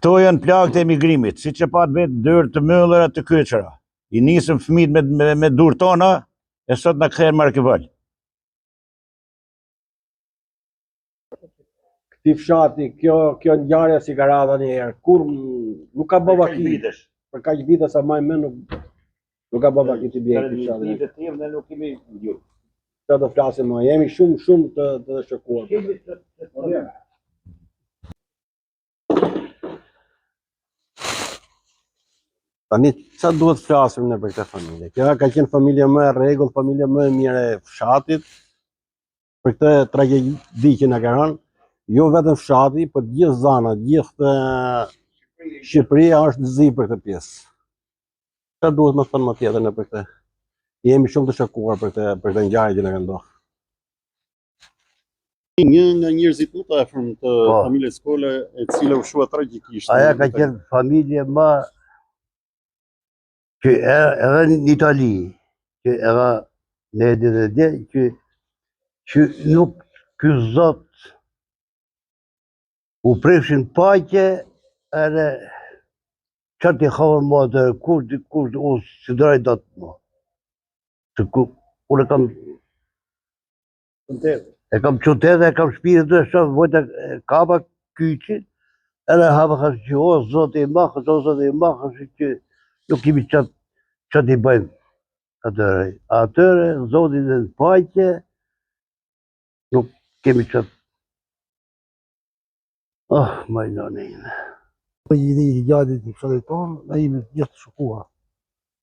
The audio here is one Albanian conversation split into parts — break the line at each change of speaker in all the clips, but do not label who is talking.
Këto janë plagët e emigrimit, siç e patë vetë dyer të mbyllura të kyçura. I nisëm fëmijët me, me, me durë tona, e sot na kthehen me arkivol.
Këtij fshati, kjo kjo ngjarje s'i ka ra ndonjëherë. Kur nuk ka bë vaki. Për kaq vite sa maj mend nuk nuk ka bë vaki të bjerë këtij fshati.
Vite të ne nuk kemi dëgjuar.
Çfarë do flasim më? Jemi shumë shumë të të shokuar. Tani ça duhet flasim ne për këtë familje? Kjo ka qenë familja më e rregullt, familja më e mirë e fshatit. Për këtë tragjedi që na ka rënë, jo vetëm fshati, por të gjithë zana, gjithë Shqipëria është në zi për këtë pjesë. Ça duhet me thënë më tjetër ne për këtë? Jemi shumë të shokuar për këtë për këtë ngjarje që na ka ndodhur.
Një nga njerëzit më të afërm të
Po.
familjes Kola, e cila u shua tragjikisht.
Aja ka qenë familje më që edhe në Itali, që edhe në edhe dhe dhe, që, që nuk ky zot u prifshin paqe edhe që t'i havën më atë, kur, kur u s'i duroj dot më. Që ku, unë e kam E kam qytet, e kam shpi dhe shoh vojta kapa kyçin, edhe hapa thashë që o zoti i madh, o zoti i madh, thashë që nuk kemi ça ça t'i bëjmë atyre. Atyre zoti në paqe nuk kemi ça Oh, moj nënë ime.
Po i i gjatit të fshatit tonë, ne jemi të gjithë të shokuar.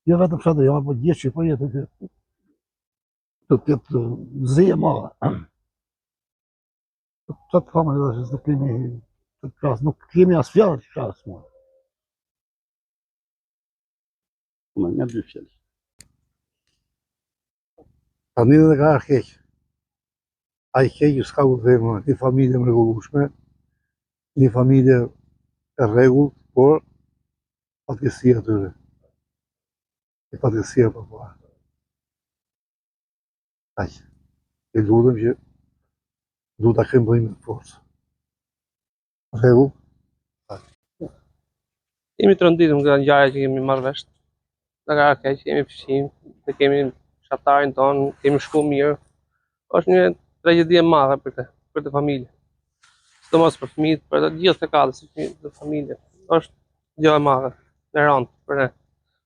Jo vetëm fshati jonë, po gjithë Shqipëria të të të të zi e madhe. Ça të thamë edhe se nuk kemi të flas, nuk kemi as fjalë të flasim.
Më nga dy fjalë.
Tani dhe ka ardhë keq. Ai keq s'ka ku të them, një familje e mrekullueshme, një familje e rregullt, por fatkeqësia atyre. E fatkeqësia e paparë. Aq. E lutem që duhet ta kemi bëjmë me forcë. Rregull.
Jemi të tronditur nga ngjarja që kemi marrë vesh. Na ka ardhur keq, jemi fqinj, ne kemi fshatarin tonë, kemi shku mirë. Është një tragjedi e madhe për të, për të familje. Sidomos për fëmijët, për të gjithë të katër si fëmijë të familje. Është gjë e madhe, e rëndë për ne.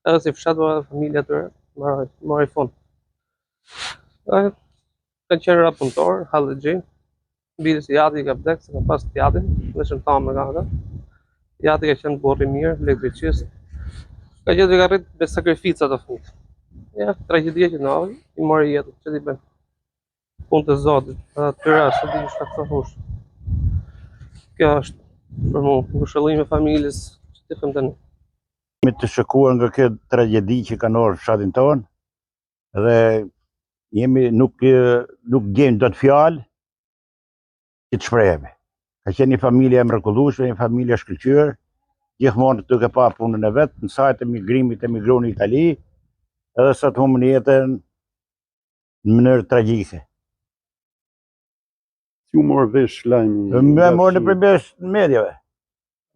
Edhe si fshat, por edhe familja atyre, mori, mori fund. Kanë qenë rob punëtor, hallexhi, bile se i ati ka vdek, se ka pas të jatin, dhe që në tamë ka atë. I ati ka qenë burrë i mirë, elektricist. Ka qenë dhe ka rrit me sakrifica të fëmijët. Ja, tragjedia që ndodhi, i mori jetën, që t'i bëjmë. Punë të Zotit, edhe atyre s'e di çka të thush. Kjo është për mu, ngushëllime familjes, që t'i them tani.
Jemi të shokuar nga kjo tragjedi që ka ndodhur në fshatin tonë dhe jemi nuk nuk gjejmë dot fjalë që të shprehemi. Ka qenë një familje e mrekullueshme, një familje e shkëlqyer, gjithmonë duke pa punën e vet, në sajë të emigrimit emigruan në Itali, edhe sot humbën jetën në mënyrë tragjike.
Si u mor vesh lajmi?
Më mor nëpërmjet mediave.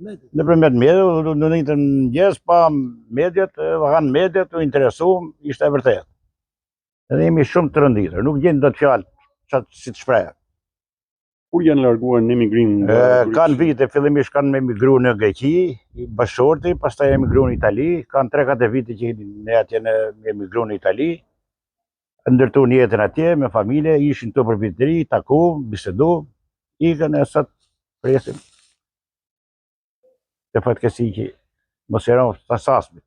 Nëpërmjet mediave, në një të mëngjes, pa mediat, dhe kanë mediat, u interesuam, ishte e vërtetë. Edhe jemi shumë të tronditur, nuk gjejmë dot fjalë që si të shpreh.
Kur janë larguar në emigrim?
Kanë vite, fillimisht kanë emigruar në Greqi, bashkëshorti, pastaj emigruar në Itali, kanë 3-4 vite që ne atje në emigruar në Itali, ndërtuan jetën atje me familje, ishin këtu për vit të ri, taku, bisedu, ikën e sot presim. Të fatkeqësi që mos i rënë të sasmit.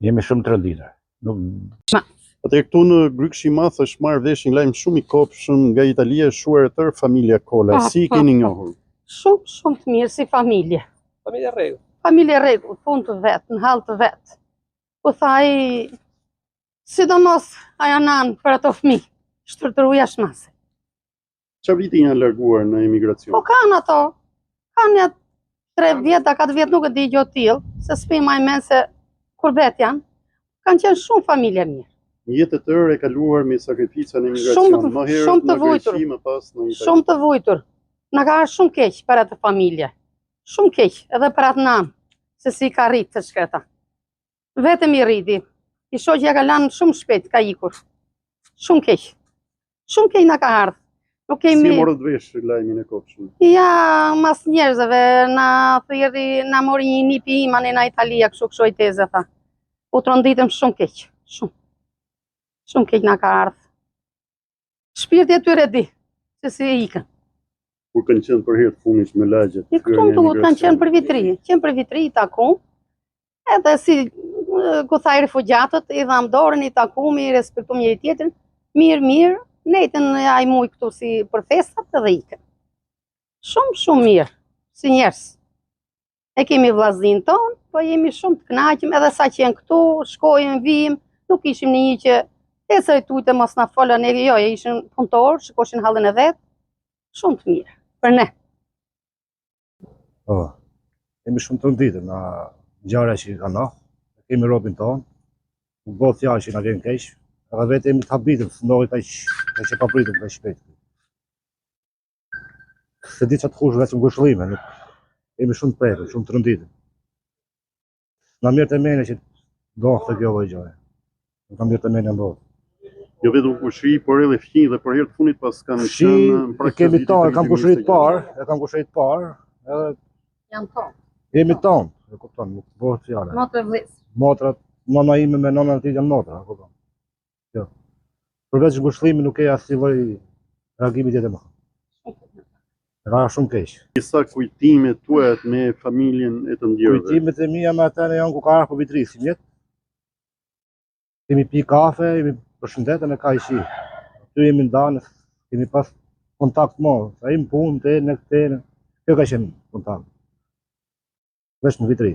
Jemi shumë të tronditur. Nuk
Atëherë këtu në Grykë Shimath është marrë vesh një lajm shumë i kobshëm nga Italia është shuar e tërë familja Kola.
Po,
Si i
po,
keni
po.
njohur?
Shumë, shumë të mirë si familje.
Familje rregull.
Familje rregull, punë të vet, në hall të vet. Po tha ai, sidomos ajo nanë për ato fëmijë, shpirtëru jashtë mase.
Çfarë viti janë larguar në emigracion?
Po kanë ato, kanë një 3 vjet, a 4 vjet nuk e di gjë të tillë, se s'pi maj mend se kur vet janë. Kanë qenë shumë familje mirë.
Një jetë e tërë e kaluar me sakrifica në emigracion,
Shumë të-
më herët
shumë të
në
vujtur.
Greqi, më pas në Itali.
Shumë të vujtur. Na ka ardhur shumë keq për atë familje. Shumë keq, edhe për atë nanë, se si i ka rritë të shkreta. Vetëm i rriti. I shoqi ja ka lanë shumë shpejt, ka ikur. Shumë keq. Shumë keq na ka ardhë. Nuk
Si
kemi...
e morët vesh lajmin e kobshëm?
Ja, mas njerëzve, na thirri, na mori një nipi im anë nga Italia, kështu kështu i teze, tha. U tronditëm shumë keq, shumë. Shumë keq na ka ardhë. Shpirti e tyre di, se si e ikën.
Kur kanë qenë për herë të fundit me lagjet?
I këtu më duhet kanë qenë për vitri, qenë për vitri i takum, edhe si ku tha i refugjatët, i dham dorën, i takum, i respektum njëri tjetrin, mirë, mirë, nejtën ai muj këtu si për festat edhe ikën. Shumë, shumë mirë, si njerëz. E kemi vllaznin ton, po jemi shumë të kënaqur edhe sa qenë këtu, shkojmë, vijmë, nuk ishim në një që e tujtë mos na folën, ne jo, ishin punëtor, shikoshin hallin e vet, shumë të mirë për ne.
Po. Jemi shumë të tronditur nga ngjarja që ka ndodhur. Kemi robin tonë. Nuk bëhet fjalë që na vjen keq. Edhe vetë jemi të habitur, se ndodhi kaq kaq e papritur, kaq shpejt. Se di çfarë të thush vetëm ngushëllime, nuk jemi shumë të prekur, shumë të tronditur. Na merr te mendja që ndodhte kjo lloj gjëje. Nuk na merr te mendja ndodh.
Jo vetëm kushri, por edhe fqinj dhe për herë të fundit pas kanë
Fqinj,
qenë në
e
prag të
kemi
vitit
tonë, e kam kushëri të
2026.
parë, e kam kushëri të parë, edhe
Janë tonë,
jemi tonë, e kupton, nuk bëhet fjalë.
motrë vëllezër.
Motrat, nona ime me nonën e tij janë motra, e kupton. Jo. Përveç ngushëllimit nuk ke asnjë lloj reagimi tjetër më. E ka shumë keq.
Disa kujtime tuajat me familjen e të ndjerëve.
Kujtimet e mia me ata janë ku ka ardhur për vitri, si mjet. Kemi pi kafe, jemi përshëndetën e ka i shi. Aty jemi ndanë, kemi pas kontakt më, sa im punë, te, në këte, në... Kjo ka qenë kontakt. Veç në vitri.